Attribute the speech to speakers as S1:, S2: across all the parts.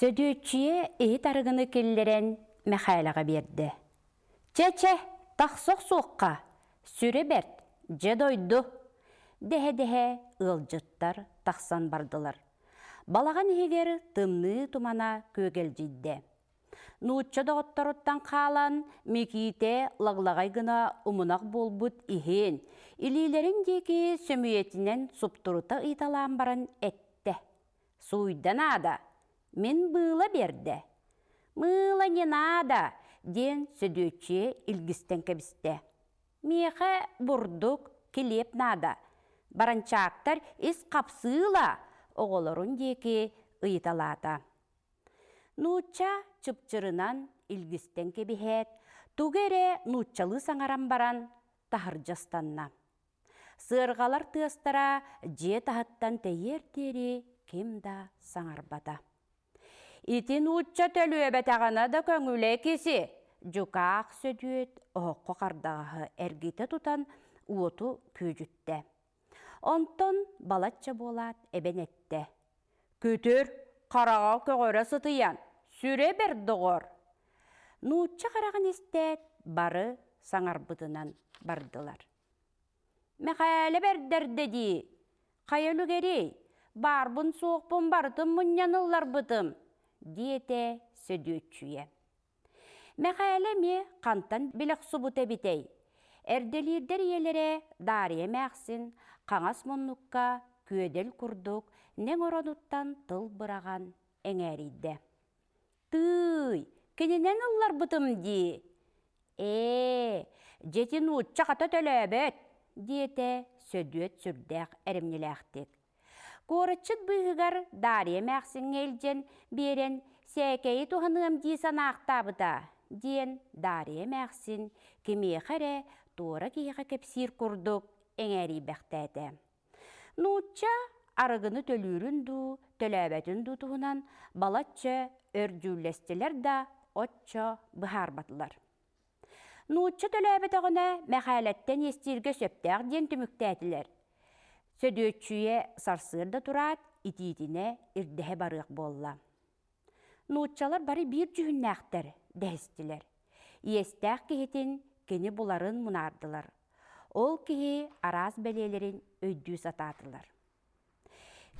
S1: Сөдүөччүйэ иһит арыгыны киллэрэн Мэхээлэҕэ биэрдэ. «Чэ-чэ, тахса охсуохха, сүрэ бэрт, дьэ дойду!» дэһэ-дэһэ ыалдьыттар тахсан бардылар. Балаҕан иһигэр тымныы тумана күөгэлдьийдэ. Нуучча доҕотторуттан хаалан Микиитэ лаглаҕай гына умунах буолбут иһин, илиилэрин диэки сөмүйэтинэн суптурута ыйыталаан баран эттэ: «Сууйда наада, мин быыла биэрдэ». «Мыыла не надо» диэн Сөдүөччүйэ илгистэн кэбистэ. «Миэхэ бурдук, килиэп наада. Баранчаактар ис хапсыыла» оҕолорун диэки ыйыталаата. Нуучча чыпчырынан илгистэн кэбиһээт, тугу эрэ нууччалыы саҥаран баран, таһырдьа ыстанна. Сыарҕалар тыастара дьиэ таһыттан тэйиэр диэри ким да саҥарбата. «Ити нуучча төлүөбэтэҕинэ да көҥүлэ киси!» дьукаах Сөдүөт оһоххо хардаҕаһы эргитэ тутан уоту күөдьүттэ. Онтон балачча буолаат эбэн эттэ: «Күтүр, хараҕа көҕөрө сытыйан, сүрэ бэрт доҕор!» Нуучча хараҕын истээт, бары саҥарбытынан бардылар. «Мэхээлэ бэрдэрдэ дии, хайа үлүгэрий, баарбын-суохпун барытын мунньан ылларбытым», диэтэ Сөдүөччүйэ. Мэхээлэ эмиэ хантан билэ охсубут эбитэй? Эрдэлиирдэр ийэлэрэ Даарыйа эмээхсин хаҥас муннукка күөдэл курдук нэҥ оронуттан тыл быраҕан эҥээрийдэ. «Тыый, кининэн ылларбытым дии!» «Ээ, дьэти нуучча хата төлөөбөт!» диэтэ Сөдүөт сүрдээх эрэмньилээхтик. Куораччыт быыһыгар Даарыйа эмээхсиҥҥэ илдьэн биэрэн сээкэйи туһаныам дии санаахтаабыта, диэн Даарыйа эмээхсин кимиэхэ эрэ туора киһиэхэ кэпсиир курдук эҥээрийбэхтээтэ. Нуучча арыгыны төлүүрүн дуу, төлөөбөтүн дуу туһунан балачча өр дьүүллэстилэр да, оччо быһаарбатылар. Нуучча төлөөбөтөҕүнэ Мэхээлэттэн иэстииргэ сөптөөх диэн түмүктээтилэр. Сөдүөччүйэ сарсыарда тураат, итиитинэ ирдэһэ барыах буолла. Нууччалар бары биир дьүһүннээхтэр дэһистилэр. Иэстээх киһитин кини буларын мунаардылар. Ол киһи араас бэлиэлэрин өйдүү сатаатылар.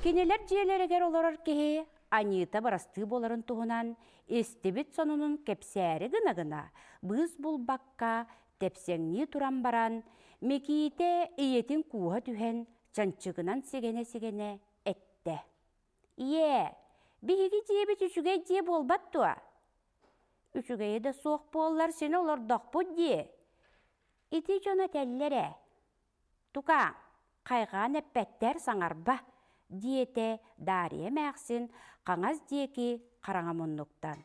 S1: Кинилэр дьиэлэригэр олорор киһи аньыыта бырастыы буоларын туһунан истибит сонунун кэпсээри гына-гына, быыс булбакка тэпсэҥнии туран баран, Микиитэ ийэтин кууһа түһэн, чанчыгынан сигэнэ-сигэнэ эттэ: «Ийээ, биһиги дьиэбит үчүгэй дьиэ буолбат дуо? Үчүгэйэ да суох буоллар син олордохпут дии. Ити дьон этэллэр ээ, Тукаа, хайҕаан эппэттэр саҥарба, диэтэ Даарыйа эмээхсин хаҥас диэки хараҥа муннуктан.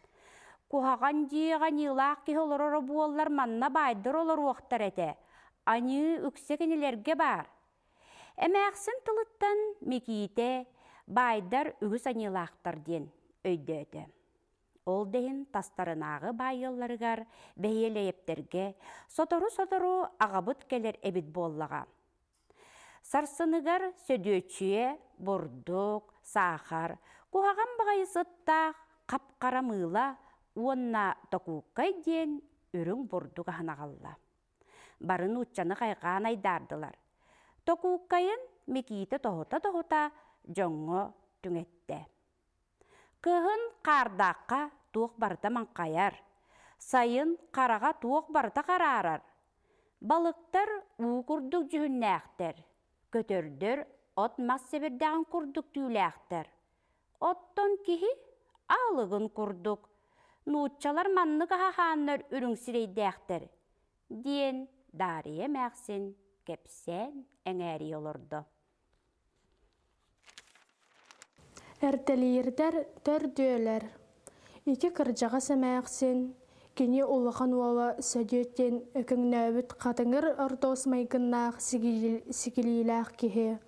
S1: Куһаҕан дьиэҕэ аньыылаах киһи олороро буоллар манна баайдар олоруохтар этэ. Аньыы үксэ кинилэргэ баар. Эмээхсин тылыттан Микиитэ баайдар үгүс аньыылаахтар диэн өйдөөтө. Ол да иһин тастарынааҕы баай ыалларыгар бэһиэлэйэптэргэ сотору-сотору аҕабыт кэлэр эбит буоллаҕа. Сарсыныгар Сөдүөччүйэ бурдук, саахар, куһаҕан баҕайы сыттаах хап-хара мыыла уонна токууккай диэн үрүҥ бурдук аһын аҕалла. Бары нууччаны хайҕаан айдаардылар. Токууккайын Микиитэ тоһута-тоһута дьоҥҥо түҥэттэ. Кыһын хаардаахха туох барыта маҥхайар, сайын хараҕа туох барыта хараарар. Балыктар уу курдук дьүһүннээхтэр, көтөрдөр от-мас сэбирдэҕин курдук түүлээхтэр. Оттон киһи аалыгын курдук. Нууччалар маннык аһаһааннар үрүҥ сирэйдээхтэр, диэн Даарыйа эмээхсин кэпсээн эҥээрийэ олордо.
S2: Эрдэлиирдэр төрдүөлэр Ити кырдьаҕас эмээхсин, кини улахан уола Сөдүөт диэн өкөҥнөөбүт хатыҥыр ордоос майгыннаах сигилиилээх киһи.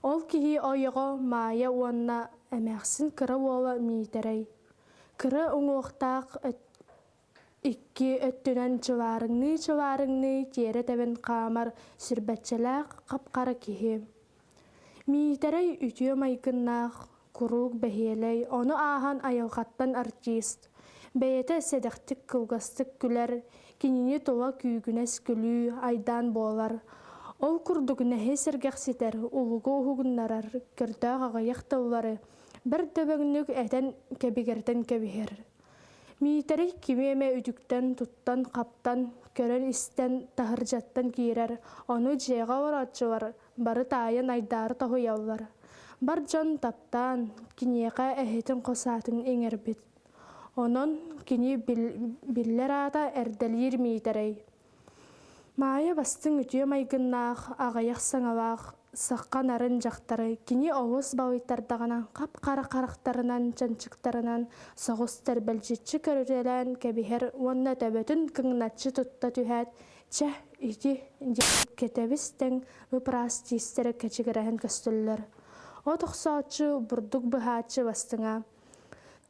S2: Ол киһи ойоҕо Маайа уонна эмээхсин кыра уола Миитэрэй. Кыра уҥуохтаах Икки өттүнэн чылаарыҥныы-чылаарыҥныы тиэрэ тэбэн хаамар сирбэччэлээх хап-хара киһи. Миитэрэй үтүө майгыннаах, куруук бэһиэлэй, ону ааһан айылҕаттан артист. Бэйэтэ сэдэхтик кылгастык күлэр, кинини тула күүгүнэс күлүү, айдаан буолар. Ол курдук нэһи сэргэхситэр, улугу уһугуннарар көрдөөх аҕыйах тыллары бэрт дөбөҥнүк этэн кэбигэртэн кэбиһэр. Миитэрэй кими эмэ үтүктэн, туттан-хаптан, көрөн-истэн таһырдьаттан киирэр, ону дьиэҕэ олорооччулар бары таайан айдаары тоһуйаллар. Бар дьон таптаан, киниэхэ эһэтин хос аатын иҥэрбит. Онон кини биллэр аата Эрдэлиир Миитэрэй. Маайа бастыҥ үтүө майгыннаах, аҕыйах саҥалаах, сахха нарын дьахтары кини олус балыйтардаҕына хап-хара харахтарынан, чанчыктарынан соҕус тэрбэлдьиччи көрүтэлээн кэбиһэр уонна төбөтүн кыҥначчы тутта түһээт, «Чэ, ити» диэн кэтэбис тэҥ ып-ыраас тиистэрэ кэчигирэһэн көстөллөр. От охсооччу, бурдук быһааччы бастыҥа.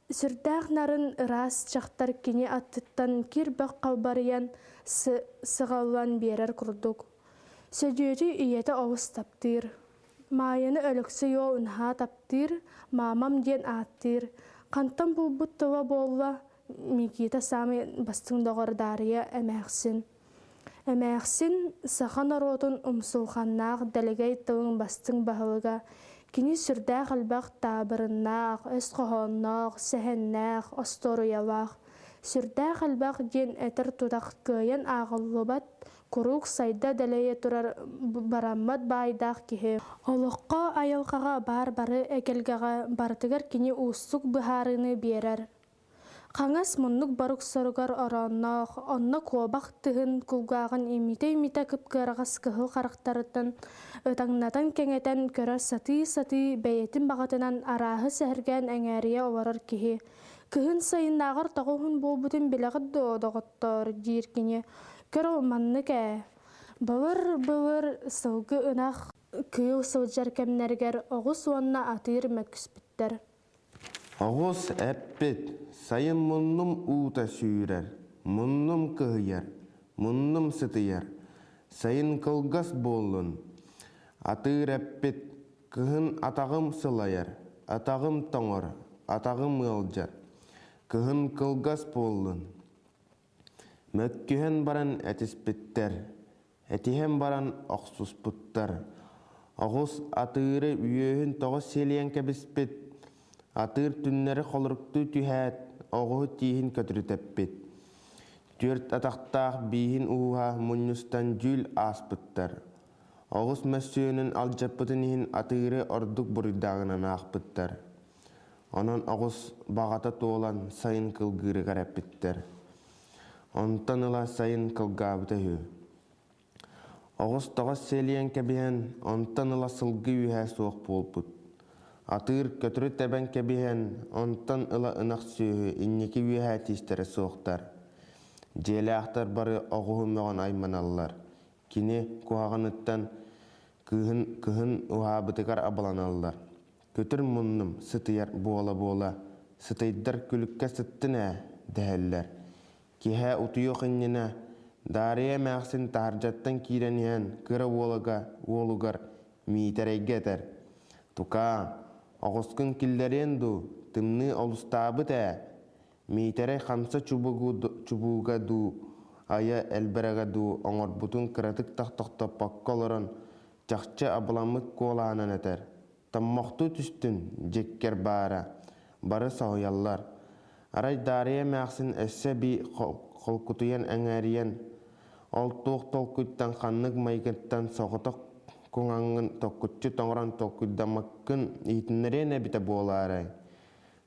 S2: Сүрдээх нарын, ыраас дьахтар кини аттыттан кир-бөх халбарыйан, сыҕаллан биэрэр курдук. Сөдүөтү ийэтэ олус таптыыр. Маайаны Өлөксөй уол наһаа таптыыр, маамам диэн ааттыыр. Хантан булбут тыла буолла, Микита саамай бастыҥ доҕор Даарыйа эмээхсин. Эмээхсин саха норуотун умсулҕаннаах дэлэгэй тылын бастыҥ баһылыга, кини сүрдээх элбэх таабырыннаах, өс хоһоонноох, сэһэннээх, остуоруйалаах, сүрдээх элбэх диэн этэр тутах кыайан ааҕыллыбат, куруук сайда дэлэйэ турар бараммат баайдаах киһи. Олоххо айылҕаҕа баар бары эгэлгэҕэ барытыгар кини уустук быһаарыыны биэрэр. Хаҥас муннук борук соругар ороонноох, онно куобах тыһын кулгааҕын имитэ-имитэ кып-кыараҕас кыһыл харахтарыттан ытаҥнатан кэҥэтэн көрө сатыы-сатыы бэйэтин баҕатынан арааһы сэһэргээн эҥээрийэ олорор киһи «Кыһын сайыннааҕар тоҕо уһун буолбутун билэҕит дуо, доҕоттоор?» диир кини. «Көр ол маннык ээ. Былыр-былыр сылгы ынах кыыл сылдьар кэмнэригэр оҕус уонна атыыр мөккүспүттэр.
S3: Оҕус эппит, сайын муннум уута сүүрэр, муннум кыһыйар, муннум сытыйар, сайын кылгас буоллун. Атыыр эппит, кыһын атаҕым сылайар, атаҕым тоҥор, атаҕым ыалдьар, кыһын кылгас буоллун. Мөккүһэн баран этиспиттэр, Этиһэн баран охсуспуттар. Оҕус атыыры үөһүн тоҕо сиэлийэн кэбиспит, атыыр түннэри холоруктуу түһээт, оҕуһу тииһин көтүрүтэппит. Түөрт атахтаах бииһин ууһа мунньустан дьүүл ааспыттар. Оҕус мөссүөнүн алдьаппытын иһин атыыры ордук буруйдааҕынан аахпыттар. Онон оҕус баҕата туолан сайын кылгыырыгар эппиттэр. Онтон ыла сайын кылгаабыта үһү. Оҕус тоҕо сиэлийэн кэбиһэн, онтон ыла сылгы үөһэ суох буолбут. Атыыр көтөрү тэбэн кэбиһэн, онтон ыла ынах сүөһү инники үөһэ тиистэрэ суохтар. Дьиэлээхтэр бары оҕуһу мөҕөн айманаллар. Кини куһаҕаныттан кыыһын кыһын уһаабытыгар абыланаллар. Көтөр муннум сытыйар буола-буола, сытыйдар күлүккэ сыттын ээ, дэһэллэр. Киэһэ утуйуох иннинэ Даарыйа эмээхсин таһырдьаттан киирэн иһэн кыра уолага уолугар Миитэрэйгэ этэр: «Тукаа, оҕускун киллэриэн дуу, тымныы олустаабыт ээ» Миитэрэй хамса чубуга дуу, айа элбэрэгэ дуу оҥорбутун кыратык да тохтоппокко олорон, чахчы абыламмыт куолаһынан этэр: «Томмохтуу түстүн, дьиккэр баара». Бары соһуйаллар. Арай Даарыйа эмээхсин өссө эбии холкутуйан эҥээрийэн, ол туох толкуйтан ханнык майгыттан соҕотох куҥаҥҥын токкуччу тоҥорон толкуйдаммаккын иһитиннэриэн эбитэ буолаарай?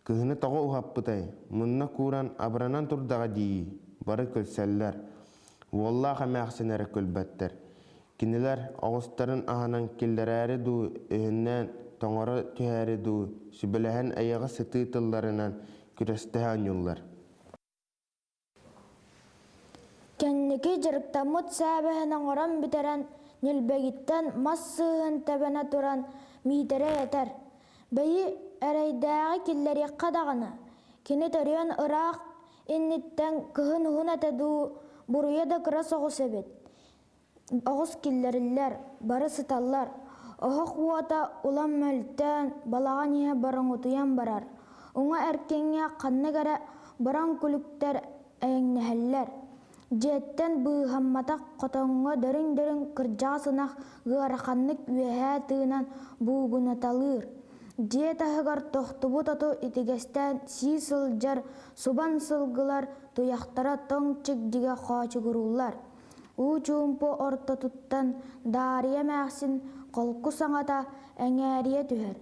S3: Кыһыны тоҕо уһаппытай, мунна кууран абыранан турдаҕа дии, бары күлсэллэр. Уоллаах эмээхсин эрэ күлбэттэр. Кинилэр оҕустарын аһынан киллэрээри дуу, өһүннээн тоҥоро түһээри дуу, сүбэлэһэн эйэҕэс сытыы тылларынан күрэстэһэ оонньууллар.
S4: Кэнники дьарыктаммыт сээбэһин оҥорон бүтэрэн, ньилбэгиттэн мас сыыһын тэбэнэ туран Миитэрэй этэр: «Бэйи, эрэйдээҕи киллэриэххэ даҕаны, кини төрүөн ыраах инниттэн кыһын уһун этэ дуу, буруйа да кыра соҕус эбит. Оҕус киллэриллэр, бары сыталлар. Оһох уота улам мөлтөөн, балаҕан иһэ бороҥутуйан барар. Уҥа эркиҥҥэ ханнык эрэ бороҥ күлүктэр эйэҥнэһэллэр. Дьиэттэн быыһамматах хотоҥҥо дөрүн-дөрүн кырдьаҕас ынах ыараханнык үөһээ тыынан буугунаталыыр. Дьиэ таһыгар тохтубут оту итигэстээн сии сылдьар субан сылгылар туйахтара тоҥ чигдигэ хоочугурууллар. Уу чуумпу ортотуттан Даарыйа эмээхсин холку саҥата эҥээрийэ түһэр.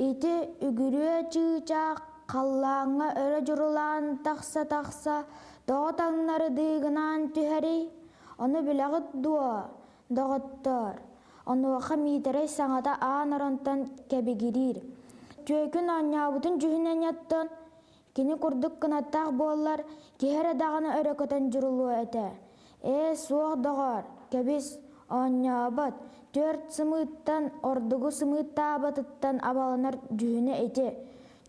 S4: Ити үгүрүө чыычаах халлааҥҥа өрө дьурулаан тахса-тахса тоҕо таҥнары дыыгынаан түһэрий? Ону билэҕит дуо, доҕоттоор? Онуоха Миитэрэй саҥата аан оронтон кэбигириир. Түөкүн оонньообутун дьүһүнэн оттон Кини курдук кынаттаах буоллар, киһи эрэ даҕаны өрө көтөн дьурулуо этэ. Ээ, суох доҕоор, кэбис, оонньообот, түөрт сымыыттан ордугу сымыыттаабатыттан абаланар дьүһүнэ ити.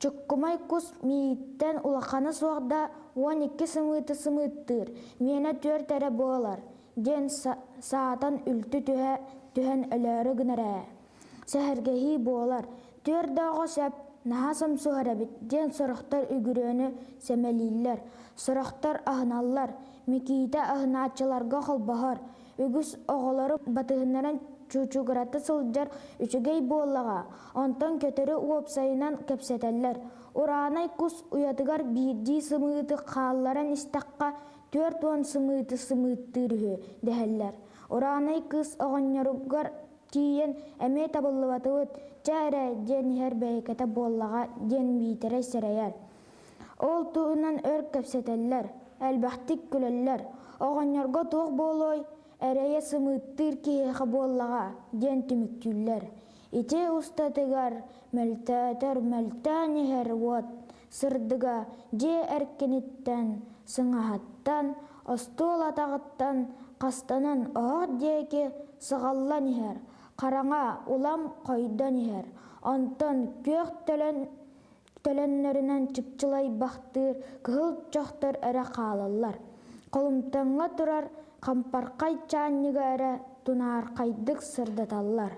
S4: Чуккумай кус мииттэн улахана суох да 12 сымыыты сымыыттыыр, миэнэ түөрт эрэ буолар, диэн саатан үлтү түһэ түһэн өлөөрү гынар ээ. Сэһэргэһии буолар, түөрт да оҕо сөп, наһаа сомсуһар эбит диэн сорохтор үгүрүөнү сэмэлииллэр, сорохтор аһыналлар. Микиитэ аһынааччыларга холбоһор, үгүс оҕолору батыһыннаран чуучугурата сылдьар үчүгэй буоллаҕа, онтон көтөрү уопсайынан кэпсэтэллэр. Ураанай кус уйатыгар биирдии сымыыты хаалларан истэххэ, 40 сымыыты сымыыттыыр үһү дэһэллэр. Ураанай кыыс оҕонньоругар Тиийэн эмиэ табыллыбатыбыт, чэ эрэ диэн иһэр бэйэкэтэ буоллаҕа диэн Миитэрэй сэрэйэр. Ол туһунан өр кэпсэтэллэр, элбэхтик күлэллэр. Оҕонньорго туох буолуой, эрэйэ сымыыттыыр киһиэхэ буоллаҕа диэн түмүктүүллэр. Ити устатыгар мөлтөөтөр мөлтөөн иһэр уот сырдыга дьиэ эркиниттэн, сыҥаһаттан, остуол атаҕыттан хастанан оһох диэки сыҕаллан иһэр, хараҥа улам хойдон иһэр, онтон күөх төлөн төлөннөрүнэн чыпчылайбахтыыр кыһыл чохтор эрэ хаалаллар. Холумтаҥҥа турар хампархай чаанньыга эрэ тунаархайдык сырдаталлар.